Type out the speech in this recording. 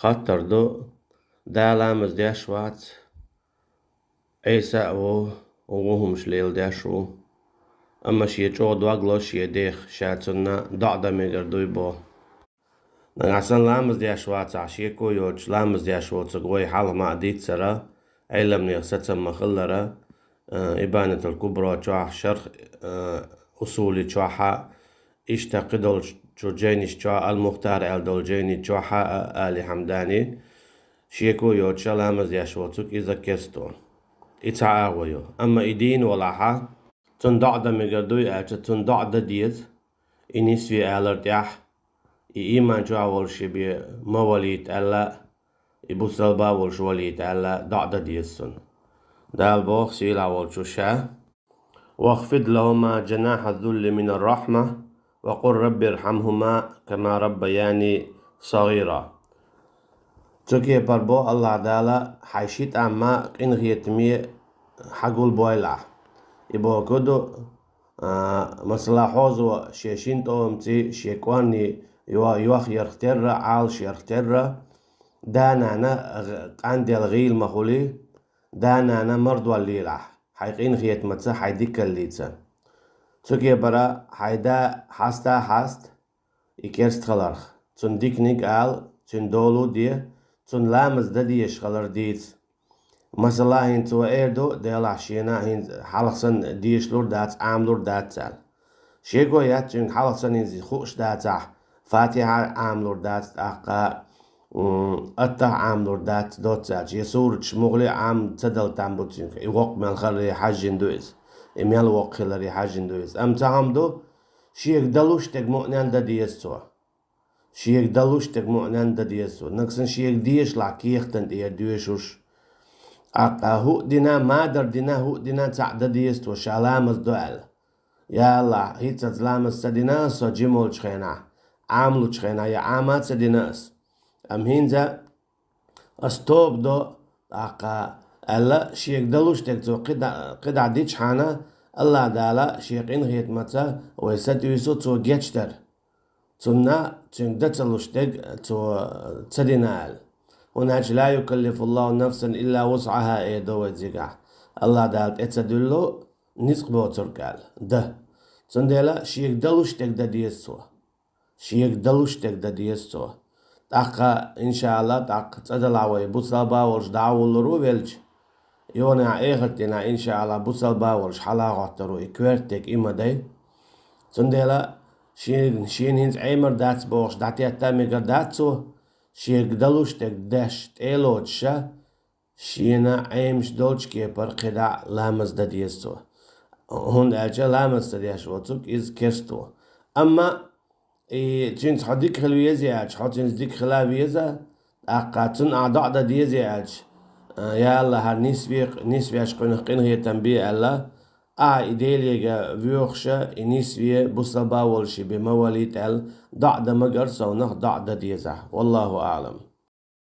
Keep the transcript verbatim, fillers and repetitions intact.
Хаттар ду, да ламаз деш вац, Ӏийса а ву, ву хӀумаш леладеш ву. Амма шен чӀогӀа дог ло шен дех, ша цунна доӀа дан мегар дуй бо. Нагахь санна ламаз деш вацахь, шеко йоцуш ламаз деш воцург вай хьалха ма а дийццара, Ӏеламнехан сацам ма-хиллара, э, Ибанатул Кубра чохь, Шарх, э, Усули чохь а, иштта кхидолчу жайнаш чохь а, Ал-Мухтар аьлла долу жайни чохь а, Али Хьамдани, шеко йоцуша ламаз деш воцург иза керсто. И цхьа агӀо ю. Амма и дийна валахьа, цунна доӀа дан мегар дуй аьлча, цунна доӀа дан деза, и нисве алар тӀехь, и ийман чохь волуш бен ма валийта аьлла, и бусалба волуш валийта аьлла, доӀа дан деза цунна. Дала боху сийлахь волчу ша: «واخفض لهما جناح الذل من الرحمة وقل رب ارحمهما كما ربياني صغيرا». Цу кепара бо Аллах Дала: «Хьайн ши тӀам ма къинхетаме хьагулбойла». И боху ду, а, масала, хьозо шен шина тӀомци, шен кӀорни йо-, йох ярх терра, Ӏалаш ярх терра, да-нана гъ-, къандел гӀийла ма хули, да-нана мардваллийлахь, хьайн къинхетамаца, хьайн дикаллица. Цу кепара хьайн да хьаста а хьаста, и керста хиларх. Цунна диканиг ала, цуьнан долу а де, цунна ламаз дан дезаш хилар дийца. Масала, хӀинца цо эр ду, делахь шена хӀинца хьалха санна дешалур дац, Ӏамалур дац аьлла. Шеко яц цуьнга хьалха санна хӀинца хууш дацахь, Фатихьа Ӏамалур дац, тӀаккха, м, Аттахь Ӏамалур дац, доцца аьлча, я сураташ муххале а Ӏама ца дала там бу цуьнга, и воккха мел хиларе хьаьжжина ду иза, и мел воккха хиларе хьаьжжина ду иза. Амма цхьа хӀума ду, шега далуш дерг мукъаненна дан деза цо. Шега далуш дерг мукъаненна дан деза цо. Нагахь санна шега дешалахь кехатан тӀера доьшуш. ТӀаккха хӀуъа дина, мадар дина, хӀуъа дина цхьаъ дан деза цо, ша ламаз до аьлла. Я Аллахь, хӀинццалц ламаз ца дина ас со жима волчу хенахь, Ӏамалучу хенахь, я Ӏама а ца дина ас. Амма хӀинца ас тоба до, тӀаккха аьлла, шега далуш дерг цо кхидӀа-, кхидӀа дичхьана, Аллах Дала шен къинхетамаца вай сатуьйсу цо гечдар. Цунна, цуьнга дан ца луш дерг цо ца дина аьлла. ХӀунда аьлча: «لا يكلف الله نفسا إلا وسعها», эр ду вай цигахь. Аллах Дала тӀе ца дуьллу ницкъ боцург аьлла. Дан. Цундела шега далуш дерг дан деза цо. Шега далуш дерг дан деза цо. ТӀаккха, иншаалла, тӀаккха цӀа далахь вай бусалба волуш дӀа а вуллур ву велча, йонехь эхарт динахь, иншаалла, бусалба волуш хьала а хӀоттур ву, и коьрта дерг и ма дай. Цундела шен-, шена хӀинца Ӏемар дац бохуш дӀатетта а мегар дац цо, шега далуш дерг деш тӀе а лоцуша, шена Ӏемаш долчу кепара кхидӀа ламаз дан деза цо. ХӀунда аьлча ламаз ца деш воцург иза керста ву. Амма и цуьнца хьо дика хила веза аьлча, хьо цуьнца дика хила веза, тӀаккха цунна ахьа доӀа дан деза аьлча, а, я Аллах, хӀара нисве-, нисвеш кхуьнах къинхетам бе аьлла, ахьа и Делега воьхуша, и нисве бусалба волуш бен ма валийта аьлла, доӀа дан магар совнах доӀа дан деза. Валлаху аӀлам.